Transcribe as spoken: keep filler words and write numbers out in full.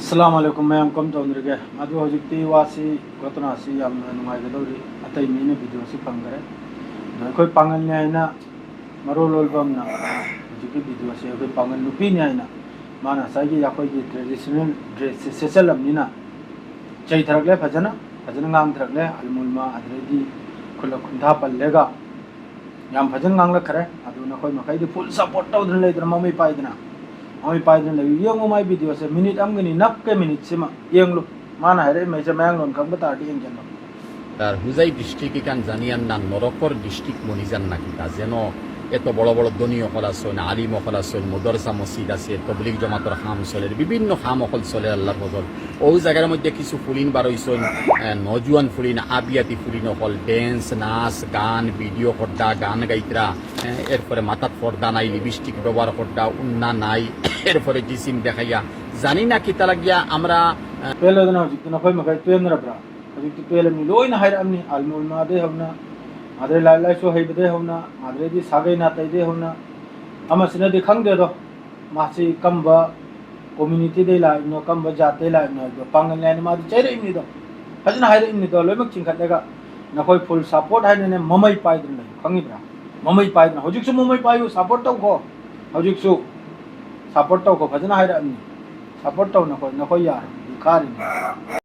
ꯑꯁꯂꯥꯃꯨ ꯑꯂꯥꯏꯀꯨꯝ ꯃꯌꯥꯝ, ꯀꯝ ꯇꯧꯅꯔꯤꯒꯦ? ꯑꯗꯨ ꯍꯧꯖꯤꯛꯇꯤ ꯋꯥꯁꯤ, ꯘꯇꯅꯥꯁꯤ ꯌꯥꯝꯅ ꯅꯨꯡꯉꯥꯏꯒꯗꯧꯔꯤ꯫ ꯑꯇꯩ ꯃꯤꯅ ꯚꯤꯗꯤꯑꯣꯁꯤ ꯐꯪꯈꯔꯦ꯫ ꯑꯗꯣ ꯑꯩꯈꯣꯏ ꯄꯥꯡꯒꯜꯅꯤ ꯍꯥꯏꯅ ꯃꯔꯣꯜ ꯂꯣꯏꯕ ꯑꯃꯅ ꯍꯧꯖꯤꯛꯀꯤ ꯚꯤꯗꯤꯑꯣꯁꯤ ꯑꯩꯈꯣꯏ ꯄꯥꯡꯒꯜ ꯅꯨꯄꯤꯅꯤ ꯍꯥꯏꯅ ꯃꯥꯅ ꯉꯁꯥꯏꯒꯤ ꯑꯩꯈꯣꯏꯒꯤ ꯇ꯭ꯔꯦꯗꯤꯁꯅꯦꯜ ꯗ꯭ꯔꯦꯁꯁꯦ ꯁꯦꯠꯆꯜꯂꯝꯅꯤꯅ ꯆꯩꯊꯔꯛꯂꯦ, ꯐꯖꯅ, ꯐꯖꯅ ꯉꯥꯡꯊꯔꯛꯂꯦ꯫ ꯑꯜꯃꯨꯜꯃ ꯑꯗꯨꯗꯩꯗꯤ ꯈꯨꯂꯛ ꯈꯨꯟꯊꯥ ꯄꯜꯂꯦꯒ ꯌꯥꯝ ꯐꯖꯅ ꯉꯥꯡꯂꯛꯈ꯭ꯔꯦ꯫ ꯑꯗꯨ ꯅꯈꯣꯏ ꯃꯈꯩꯗꯤ ꯐꯨꯜ ꯁꯞꯄꯣꯔꯠ ꯇꯧꯗꯅ ꯂꯩꯗꯅ, ꯃꯃꯩ ꯄꯥꯏꯗꯅ, ꯃꯃꯩ ꯄꯥꯏꯗꯅ ꯂꯩꯌꯨ꯫ ꯌꯦꯡꯉꯨ ꯃꯥꯏ ꯚꯤꯗꯤꯑꯣꯁꯦ, ꯃꯤꯅꯤꯠ ꯑꯃꯒꯅꯤ, ꯅꯞꯀꯦ ꯃꯤꯅꯤꯠꯁꯤꯃ ꯌꯦꯡꯂꯨ꯫ ꯃꯥꯅ ꯍꯥꯏꯔꯛꯏ ꯃꯩꯁꯦ ꯃꯌꯥꯡꯂꯣꯟ ꯈꯪꯕ ꯇꯥꯔꯗꯤ ꯌꯦꯡꯁꯤꯜꯂꯣ꯫ আর হুজাই ডিস্ট্রিক্ট ইখান জানিয়ার না নরকর ডিস্ট্রিক্ট মনিজান না কিতা, যেন এত বড় বড় ধনী অকল আছইন, আলিম অকল আছইন, মদরসা মসজিদ আছে, তবলিগ জমাতর কাম চলের, বিভিন্ন কাম অকল চলের আল্লাহর ফজল। ও জাগার মধ্যে কিছু ফুলিন বার অইছইন, আহ, নজুয়ান ফুলিন, আবিয়াতি ফুলিন অকল, ডেন্স, নাচ, গান, ভিডিও করডা, গান গাইতরা, আহ, এরপরে মাথাত পর্দা নাই, লিপস্টিক ব্যবহার করডা, উন্না নাই, এরপরে জিসিম দেখাইয়া, জানি না কিতা লাগিয়া আমরা, আহ, ꯄꯦꯜꯂꯦꯗꯅ ꯍꯧꯖꯤꯛꯇꯤ ꯅꯈꯣꯏ ꯃꯈꯩ ꯄꯦꯟꯗ꯭ꯔꯕ꯭ꯔꯥ? ꯍꯧꯖꯤꯛꯇꯤ ꯄꯦꯜꯂꯝꯅꯤ, ꯂꯣꯏꯅ ꯍꯥꯏꯔꯛꯑꯝꯅꯤ꯫ ꯑꯜꯃꯨꯜꯃꯥꯗꯩ ꯍꯧꯅ, ꯑꯗꯩ ꯂꯥꯏꯔꯤꯛ ꯂꯥꯏꯁꯨ ꯍꯩꯕꯗꯩ ꯍꯧꯅ, ꯑꯗꯩꯗꯤ ꯁꯥꯒꯩ ꯅꯥꯇꯩꯗꯩ ꯍꯧꯅ, ꯑꯃꯁꯤꯅꯗꯤ ꯈꯪꯗꯦ ꯑꯗꯣ, ꯃꯥꯁꯤ ꯀꯝꯕ ꯀꯝꯃ꯭ꯌꯨꯅꯤꯇꯤꯗꯩ ꯂꯥꯛꯏꯕꯅꯣ, ꯀꯝꯕ ꯖꯥꯠꯇꯩ ꯂꯥꯛꯏꯕꯅꯣ ꯍꯥꯏꯕꯗꯣ ꯄꯥꯡꯒꯜ ꯍꯥꯏꯅ ꯃꯥꯗꯤ ꯆꯩꯔꯛꯏꯕꯅꯤꯗꯣ, ꯐꯖꯅ ꯍꯥꯏꯔꯛꯏꯕꯅꯤꯗꯣ꯫ ꯂꯣꯏꯅꯃꯛ ꯆꯤꯡꯈꯠꯂꯒ ꯅꯈꯣꯏ ꯐꯨꯜ ꯁꯞꯄꯣꯔꯠ ꯍꯥꯏꯅꯅꯦ ꯃꯃꯩ ꯄꯥꯏꯗꯅ ꯂꯩꯌꯨ, ꯈꯪꯉꯤꯕ꯭ꯔꯥ? ꯃꯃꯩ ꯄꯥꯏꯗꯅ, ꯍꯧꯖꯤꯛꯁꯨ ꯃꯃꯩ ꯄꯥꯏꯌꯨ, ꯁꯞꯄꯣꯔꯠ ꯇꯧꯈꯣ꯫ ꯍꯧꯖꯤꯛꯁꯨ ꯁꯞꯄꯣꯔꯠ ꯇꯧꯈꯣ, ꯐꯖꯅ ꯍꯥꯏꯔꯛꯑꯕꯅꯤ꯫ ꯁꯞꯄꯣꯔꯠ ꯇꯧ, ꯅꯈꯣꯏ, ꯅꯈꯣꯏ ꯌꯥꯔꯣꯏ, ꯈꯥꯔꯤꯅꯤ꯫